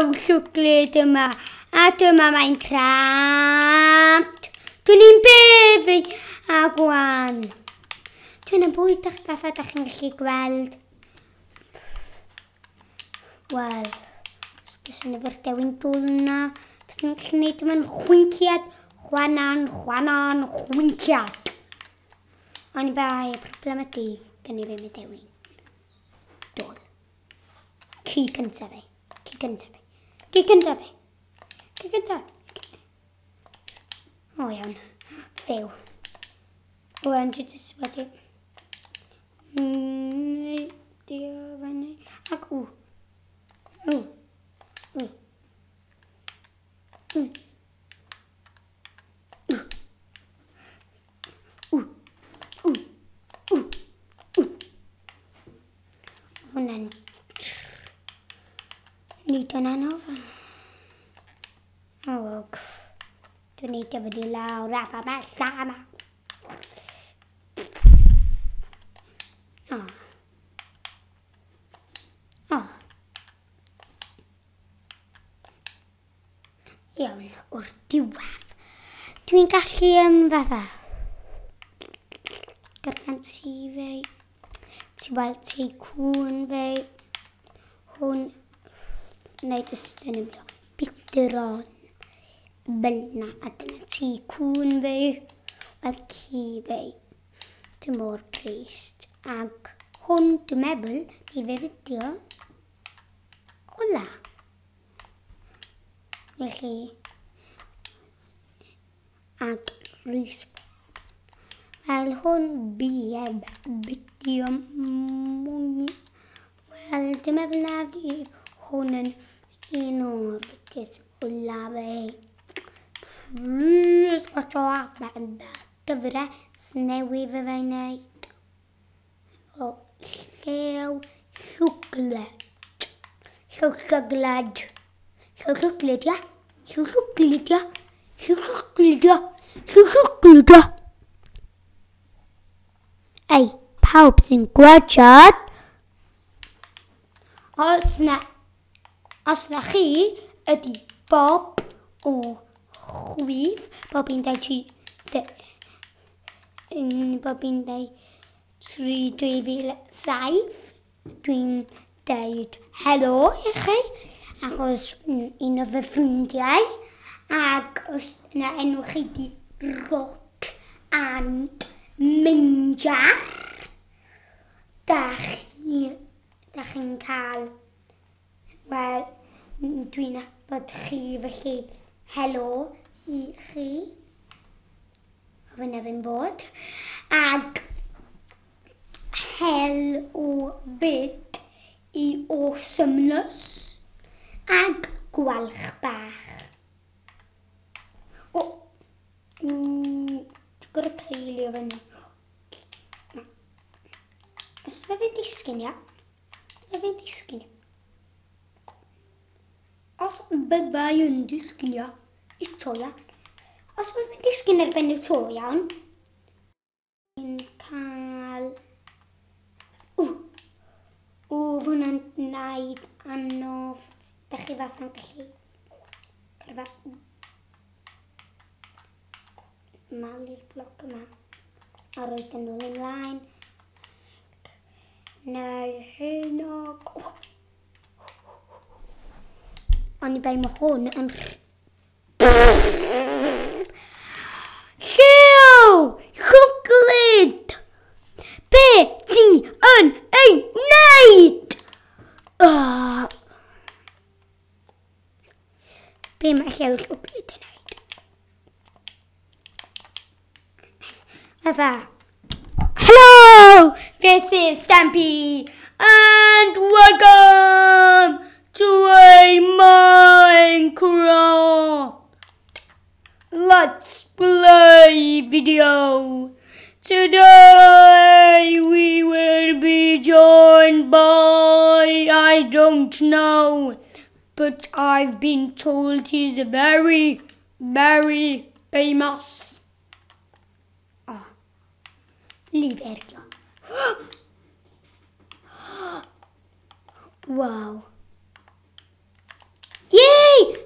Llew llwglyd yma. A dyma Minecraft. Dwi'n i'n befi a gwan. Dwi'n yn bwyd a'ch fatha da chi'n gallu gweld. Wel, os bys yn efo'r dewin dwl yna, bys yn gallu gwneud yma'n chwinciad, chwanan, chwanan, chwinciad. Ond bai, y problem ydy, gen i ddim y dewin. Dwl. Ci cyntaf fi. Ci cyntaf fi. Ci cyntaf fi. Ci cyntaf. O iawn. Fyw. O, yn dwi jyst wedi... Neidio fyny. Ac w. W. W. W. W. W. W. W. Hwnna'n... Nid yn anodd. O, dwi'n neidio fyny lawr a fa ma llama. O. O. Iawn, o'r diwedd. Dwi'n gallu fatha. Garllan ti fe. Ti weld ti cwn fe. Hwn. Neu jyst yn ymwneud. Bidyron. Fel na, a dyna ti cwn fe. Wel ci fe. Dwi'n mor trist. Ac hwn, dwi'n meddwl, mi fe fideo. Ola. Felly, ac respawn. Wel, hwn bydd fideo mwy. Wel, dwi'n meddwl na fydd hwn yn un o'r fideos ola fe. Please watch out am gyfres newydd fy fe'n wneud. O Llew Llwgled. Llew Llwgled. Llew Llwgled, ia? Llew Llwgled, ia? Llew Llwgled, ia? Llew Llwgled, ia? Ei, pawb sy'n gwachod. Os na chi ydy Bob o Chwith, Bob 1, 2, 3, Bob 1, 2, 3, 2007, dwi'n deud helo i chi, achos un o fy ffrindiau, ac os na enw chi di Rock and Minjar, da chi'n cael, wel, dwi'n nabod chi, felly helo i chi, o fyna fi'n bod, ac hel o byd i awesomeness, ac gwalch bach. O, dwi'n gorau peilio fyny. Os fe fi'n disgyn, ia? Os fe fi'n disgyn, ia? Os byddai yn disgyn, ia? Ito, ia? Os fe fi'n disgyn ar ben y to, iawn? Fi'n cael... O! O, hwnna'n naid anodd. Da chi fatha'n gallu... Cyrfa... Malu'r bloc yma. A roed yn ôl ymlaen. Neu hyn o... Ond i bai mae hwn yn... Llew! Llwglyd! Be ti yn ei wneud? Be mae Llew Llwglyd yn wneud? Fatha... Hello! This is Stampy and welcome to a Minecraft Let's Play video. Today we will be joined by, I don't know, but I've been told he's very, very famous. Oh, Liberio. Wow.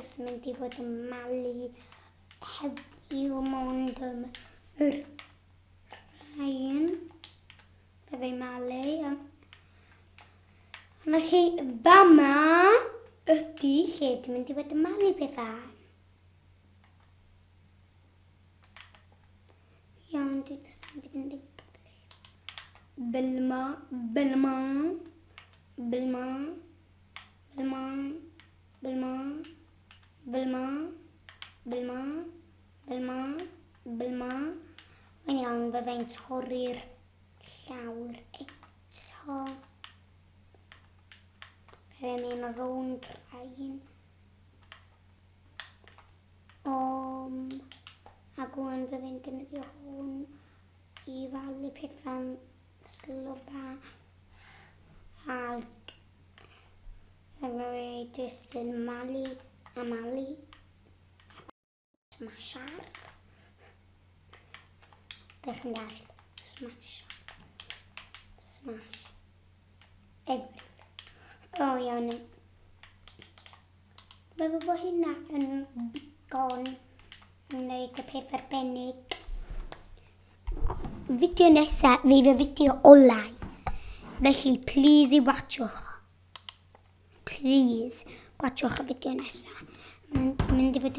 jyst mynd i fod yn malu heddiw mond yr rhain. Fe fe'n malu. Felly, fama ydy lle dwi'n mynd i fod yn malu pethau. Iawn, dwi jyst mynd i fynd yn gyflym. Bilma, bilma, bilma, bilma, bilma, bilma, bilma, bilma, bilma. Yn iawn, fyddai'n torri'r llawr eto. Fe mynd rownd rhain. Ac wan fyddai'n defnyddio hwn i falu pethau'n slofa. Ac fe jyst yn malu a malu. Smashar. Dych yn dallt. Smash. Smash. Everything. O, iawn. Meddwl bod hynna yn ddigon i wneud y peth arbennig. Fideo nesaf fydd y fideo olau. Felly, please i watchwch. Please, watchwch y fideo nesaf. Mae'n mynd i fod yn